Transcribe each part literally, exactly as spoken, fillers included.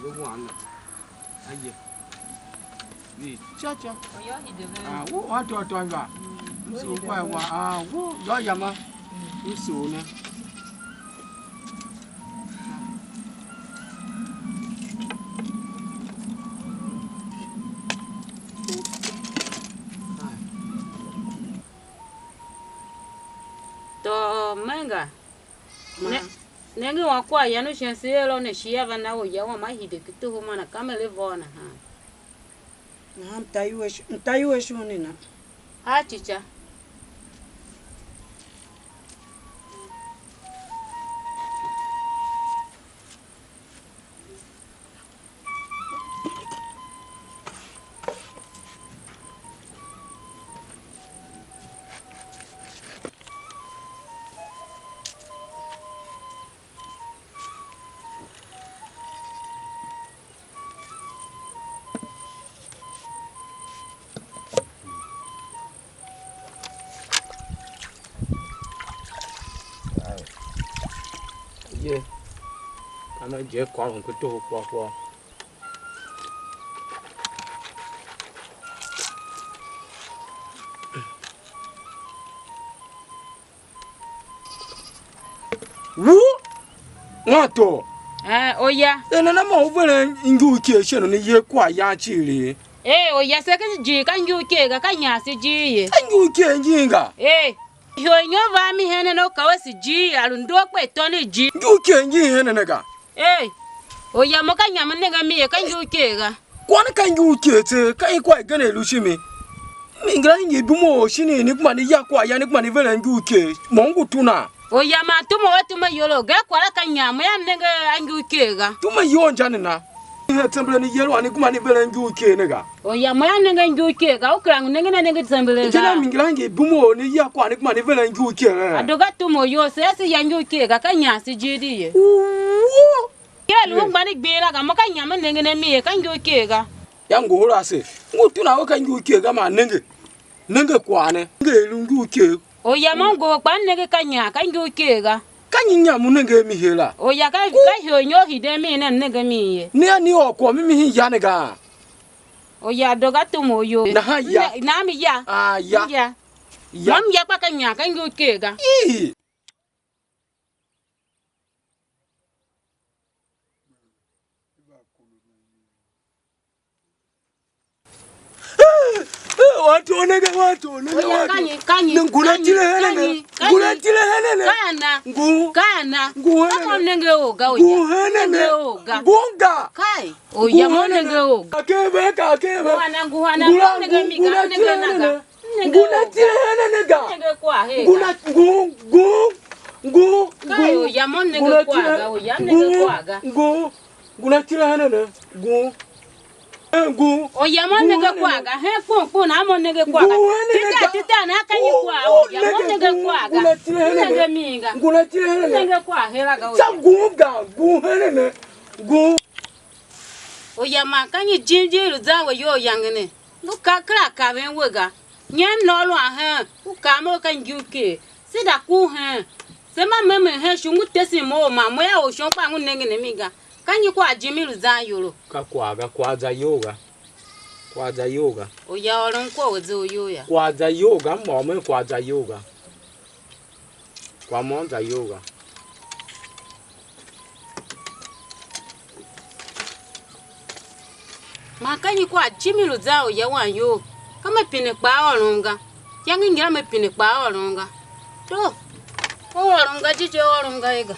Wan na. Aye. Vi cha cha. Oyo hide ve. Ah, wo wa tôô tôô ivaa. M sugh kwagh wa. Ah, wo yô yama. M sugh ne. Tôô menga. Ne, nenge wan kwaghyan u shin se er u ne shi a va na uya wam a hide ki toho man a kamere vôô nahan. Nahan mta iwer shu-, mta iwer shon ne na. A cica. Ye, ana je kôron ku toho kpôr kpôr. Wu, wan tor. Eh, oya. Eren a ma u veren injur iker shen u ne ye kwaghyan cii? Eh, oya, se ken ijir ka injur iker ga, ka nyar se ijir ye. Ka injur iker injin ga. Eh, ihor inyo va a mi henen u ka we se ijir, a lu ndor kpe tôndo ijir. Injur iker injin henen ga. Eh, oya, mo ka nyam m nenge a mi ye, ka injur iker ga. Kwagh ne ka injur iker tseegh, ka nyi kwagh igen a lu shimi? M ngira nyi bum u shin i ne kuma ne ya kwaghyan ne kuma ne veren injur iker, mo m ngu tuna? Oya, man tum u a tum ayol, ger kwagh la ka nyam, mo yam nenge a injur iker ga. Tum ayol inja nena? Hen tsembelee ne yer u a ne kuma ne veren injur iker ne ga. Oya, mo yam nenge injur iker ga, u kera ngu nengen a nenge tsembelee ga. Inja na m ngira nyi bum u ne ya kwagh ne kuma ne veren injur iker, eh? A do ga tum ayol, se se ya injur iker ga, ka nyam se ijir di ye. Ooh! Ker lu ungwan i gbing la ga, mo ka nyam m nengen a mi ye, ka injur iker ga. Ya ngohol ase, ngu tuna we ka injur iker ga, man nenge, nenge kwagh ne, nenge i lu injur iker. Oya, mo m ngohol kpa m nenge ka nyar, ka injur iker ga. Ka nyi nyam u nenge a mi her la? Oya, ka, ka ihor inyo hiden mi ne m nenge a mi ye. Ne a ni ôr kwagh mimi hin ya ne ga? Oya, do ga tum u yo. Nahan ya. Na, na mi ya. Ah, ya. M ya. Ya. Ma m ya kpa ka nyar, ka injur iker ga. Ii. Wa tor nenge, wa tor nenge, oya, wa tor. Kanyi, kanyi, ne ngula kanyi, tile hene ne. Kanyi, kanyi. Ngula tile hene ne. Kana. Ngu. Kana. Ngu hene ne. Kama nenge o ga, oya. Ngu hene ne. Nenge o ga. Ngu ga. Kai. Oya, mo nenge o ga. Ka kebe, ka kebe. Nguhana, nguhana, ngula, mo nenge mi ga, ngula nenge tile na hene ga. Ne. Ngula tile hene ne ga. Nenge kwagh he ga. Ngula, ngu, ngu, ngu, ngu. Kai, oya, mo nenge kwagh ga, oya, nenge kwagh ga. Ngu, ngu, ngula tile hene ne. Ngu. Eh, ngu. Oya, mo nenge kwagh ga. Hen kpon kpon a mo nenge kwagh ga. Ngu hene ne ga. Tita, tita na ka nyi kwagh, oya, mo nenge kwagh ga. Ngula tile hene ne. Nenge mi ga. Ngula tile hene ne. Nenge kwagh he la ga, oya. Sa ngu ga, ngu hene ne. Ngu. Oya, man ka nyi jim jim i lu zan we iyol yange ne? Lu ka, kera kaven we ga. Nyem nôôr lu a heen, u kaa mo ka injur ker. Se da kur heen. Se mba memen hen shi, u ngu tesen mo u man mo yô, or shon kpa ngu nengen a mi ga. Ka nyi kwagh jim i lu zan iyolo? Ka kwagh ga, kwagh za iyol ga. Kwagh za iyol ga. Oya, ôron kwagh u ze u iyol yô. Kwagh za iyol ga, m ôr men kwagh za iyol ga. Kwagh môm za iyol ga. Man ka nyi kwagh jim i lu zan u ya wan iyol? Ka me pine kpaa ôron ga. Iyange i ngila me pine kpaa ôron ga. To, u ôron ga, jighjigh u ôron ga ye ga.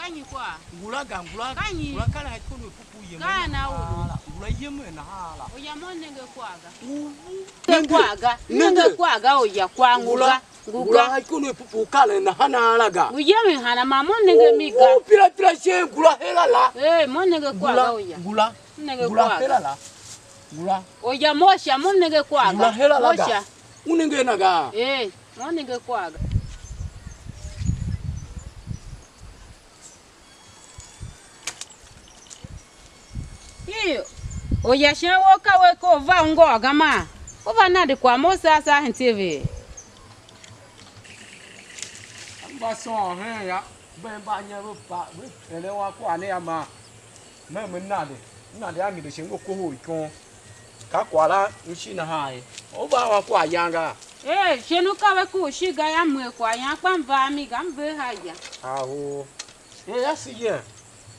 Ka nyi kwagh? Ngula ga, ngula. Ka nyi? Ngula karen ha ikondo i pupu yem. Ka na u. Ngula yem nahan la. Oya mo nenge kwagh ga. U, u. Nenge kwagh ga. Nenge kwagh ga, oya kwagh ngula. Ngula. Ngula ha ikondo i pupu karen nahan la ga. U yem hana ma mo nenge mi ga. U, u, pira pira shen ngula hela la. Eh, mo nenge kwagh ga, oya. Ngula. Nenge kwagh ga. Ngula hela la. Ngula. Oya mo sha mo nenge kwagh ga. Ngula hela la ga. Mo sha. U nenge na ga. Eh, mo nenge kwagh ga. Iyo, oya shin we ka we ka u va u ngôôr ga maa? U va nande kwagh mo saa saa hen teve? M va sôôn hen ya, been mba nya ve pa, ve eren wan kwagh ne ya maa? Me, me nande, m nande a ngende shi ngu kohol ikon. Ka kwagh la m shi nahan ye. U va wan kwagh yan ga? Ee, shin u ka ve ku u shi ga yô, m er kwagh yan, kpa m va a mi ga, m ver ha ya. Aho. Ee, a si yen.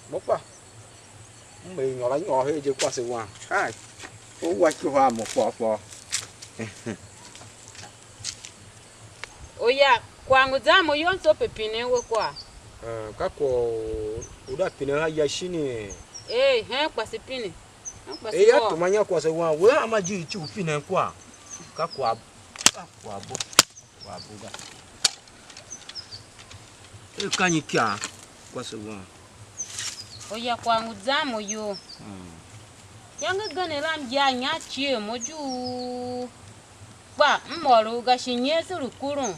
Mo kpa. M er nyôr a nyôr her je kwase wan. Hai. U wa ityôhwa a mo kpôr kpôr. Oya, kwagh ngu zan mo iyol, tsô pe pinen we kwagh. Eh, ka kwagh u da pinen a ya shinii? Ee, hen kwase pine. Hen kwase Eia wôô. Tuma nya kwase wan, we hanma ijiir cii u pinen kwagh? Ka kwagh, ka kwagh bo, kwagh bo ga. E ka nyi ikyaa kwase wan? Oya, kwagh ngu zan mo iyol. Mm. Iyange gen la m ya inya cie mo juu. Kpa m ôr u ga shi nyen se lu kurun,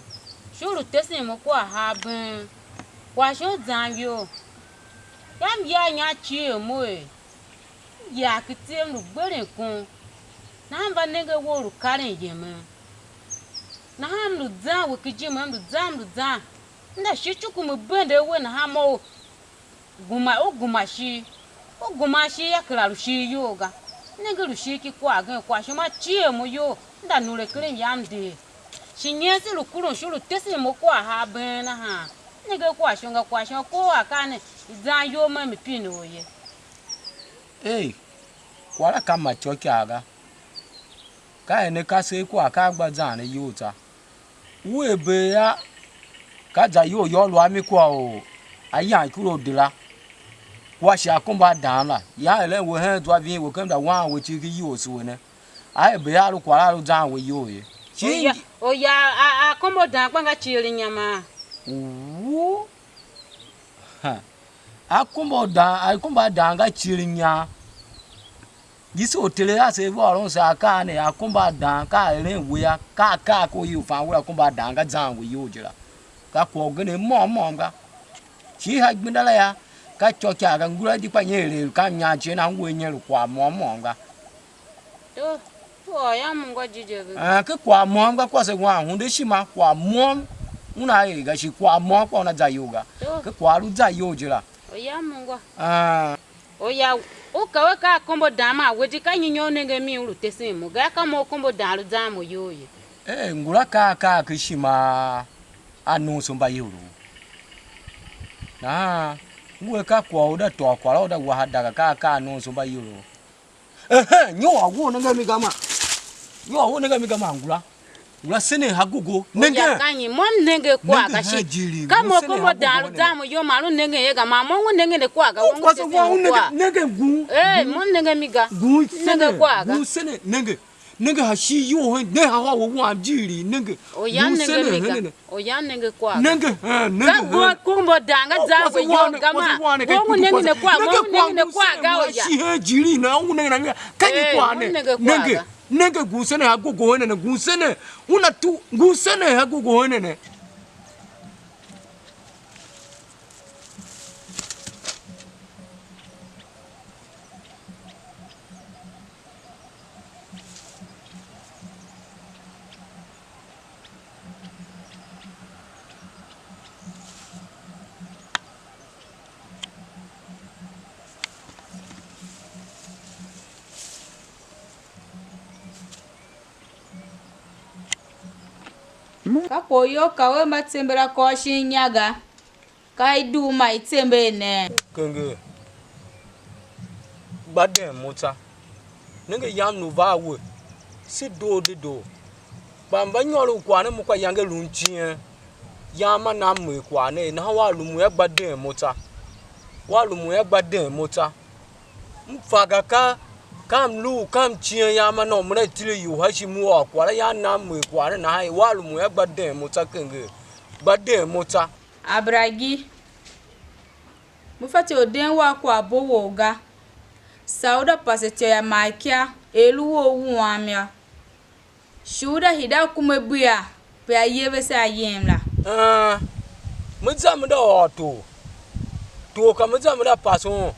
shi u lu tesen mo kwagh haa been. Kwagh shon zan iyol. Yam ya inya cie mo er, m yar ki tser m lu gberen kon. Nahan m va nenge a we u lu karen yemen. Nahan m lu zan we kijime, m lu zan, m lu zan. M da shi cuku me bende a we nahan mo u guma, u guma ishigh. U guma ishigh yô, kera lu ishigh iyol ga. Nenge lu ishigh ki kwagh gen, kwagh shon ma cie mo iyol, m da nure ken mnyam nder. Shi nyen se lu kurun shi u lu tesen mo kwagh haa been nahan? Nenge kwagh shon ga, kwagh shon kohol akaa ne, i zan iyol mem i pine u ye. Ei, kwagh la ka ma ityôkyaa ga. Ka er ne kasev kwagh ka a gba zan ne iyol tsô. U er bee yô, ka za iyol yô, u lu a mi kwagh u a yan ikura u de la, kua shi akombo a dang la. Yan eren we hen zwa ving we ken mda wan we cii ken iyol sue ne. A er bee a lu kwagh la a lu zan we iyol ye. Shin oya, oya a, a akombo a dang kpa nga cier inyam a? Wu. Ha. Akombo a dang, akombo a dang nga cier inyam. Yesu u Ter a se vôron se akaa ne, akombo a dang, ka a eren we yô, ka akaa ko u fan we akombo a dang nga zan we iyol je la. Ka kwagh ugen môm môm ga. Shi ha igbenda la yô, ka ityôkyaa ga, ngula di kpa nyi er er ka mnyam cie na, ngu a nyi lu kwagh môm môm ga. To, u ôr yam ungwa jijingi. Ah, ke kwagh môm ga kwase wan, hunde ishima, kwagh môm una er ga, shi kwagh môm kpa una za iyol ga. To. Ke kwagh lu za iyol je la. U yam ungwa. Ah. Oya, u ka we ka akombo dang man we di, ka nyi nyi u nenge a mi u lu tesen mo ga? Ka mo akombo dang lu zan mo iyol ye. Eh, ngula ka akaa ke ishima a nomso mbayolough. Nahan ngu a ka kwagh u da tôô kwagh la u da wa ha dagha, ka akaa a nomso mbayolough. Ehe, nyi u a wo nenge a mi ga ma? Nyi u a wo nenge a mi ga ma ngula? Ngula senen ha gogo. Nenge. Oya ka nyi? Mo m nenge kwagh ga shi. Ka mo ko mo dan lu zan mo iyol man lu nengen ye ga, man mo ngu nengen ne kwagh ga, wo ngu tesen mo kwagh. Nenge ngun. Eh, mo m nenge mi ga. Ngun senen, nenge kwagh ga. Ngun senen, nenge. Nenge ha shi iyol hen, ne ha wa we wam jiri, nenge. Oya nenge mi ga. Oya nenge kwagh ga. Nenge, eh, nenge. Ka mo ko mo dan ga zan we iyol ga ma. Wo ngu nengen ne kwagh, mo ngu nengen ne kwagh ga oya. Shi hen jiri na, ngu nengen na. Ka nyi kwagh ne? Nenge. Nenge, ngun sene ha gogo ene ne, ngun sene, una tu, ngun sene ha gogo ene ne. Ka kwaghyol ka ve mba tsember akôv shin inya ga, ka i dugh man i tsember ne? Kenger, gba den mo tsô. Nenge yam lu va a we, se doo dedoo. Kpa mba nyôron kwagh ne mo ka iyange lun icighan, yam a na m er kwagh ne, nahan wea rumun yô, gba den mo tsô. Wa rumun yô, gba den mo tsô. M fa ga ka, ka m lu u ka m cien yam a na u me la tile ior, ha shi m ôr kwagh la, yô, nan m er kwagh ne nahan, wa rumun yô, gba den mo tsô kenger. Gba den mo tsô. Abragi, me fatyô u den wa kwaghbo wou ga. Saa u da pase ityô ya Maikia, er lu wou wuam yô. Shi u da hide a kume bria, pe a ye vese a yem la. Een, me za me da ôr tor. Tor ka me za me da pase un.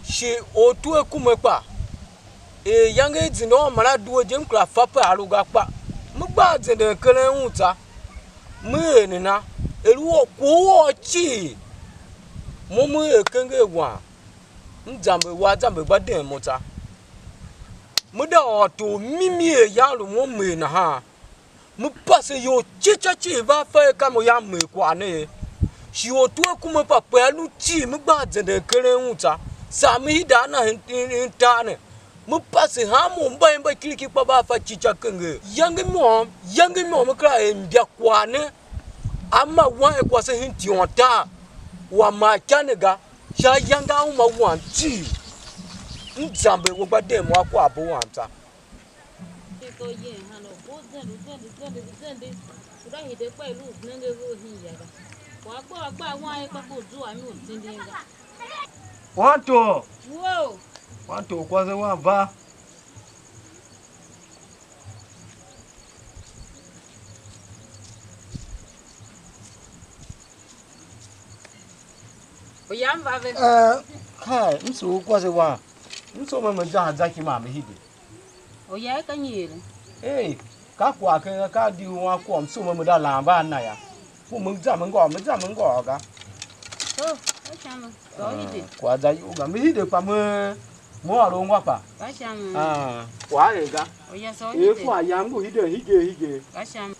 Shi ortwer kume kpa, er iyange i zende un man a due je, m kera fa pe a lu ga kpa. Me gba a zenden keren un tsô. Me er nena? Er u or kwagh u ôr cii, mo me er kenger wang. M zamber wa, zamber gba den mo tsô. Me da ôr tor mimi er yan lu mo m er nahan. Me pase ior cica cii va fa er ka mo yam m er kwagh ne ye. Shi ortwer kume pa pe a lu cii, me gba a zenden keren un tsô. Saa me hide a na hen, hen, hen tar ne. Me pase hanmô mba i mba kiriki kpa va fa cica kenger. Iyange i môm, iyange i môm me kera er imbya kwagh ne. A ma wan er kwase hen ityô tar, wa ma a ca ne ga, sha ayange a uma wam cii. M zamber we gba den mo a kwaghbo wam tsô. Iko yen han u bo zende, zende, zende, zende. U da hide kpa i lu u nenge ve u hin ya ga. Kwagh gba, gba wan ye kpa ku zua mi u tindin ga. Wantor! Wo! Wantor, kwase wam va. Uya m va ve. Eh, kai, m sugh kwase wam. M soo me me za a za ki ma me hide. Uya e ka nyi ere? Ei, ka kwagh keng, ka di u wan kwagh, m soo me me da lan va a na ya. Ku me za me ngôô, me za me ngôô ga. Oh, ka sha mi. Soo hide. Ah, kwagh za iyol ga. Me hide kpa me, me ôr ungwa kpa. Ka sha mi. Ah, kwagh er ga. Uya soo hide. E kwagh yam ngu hide hige hige. Ka sha mi.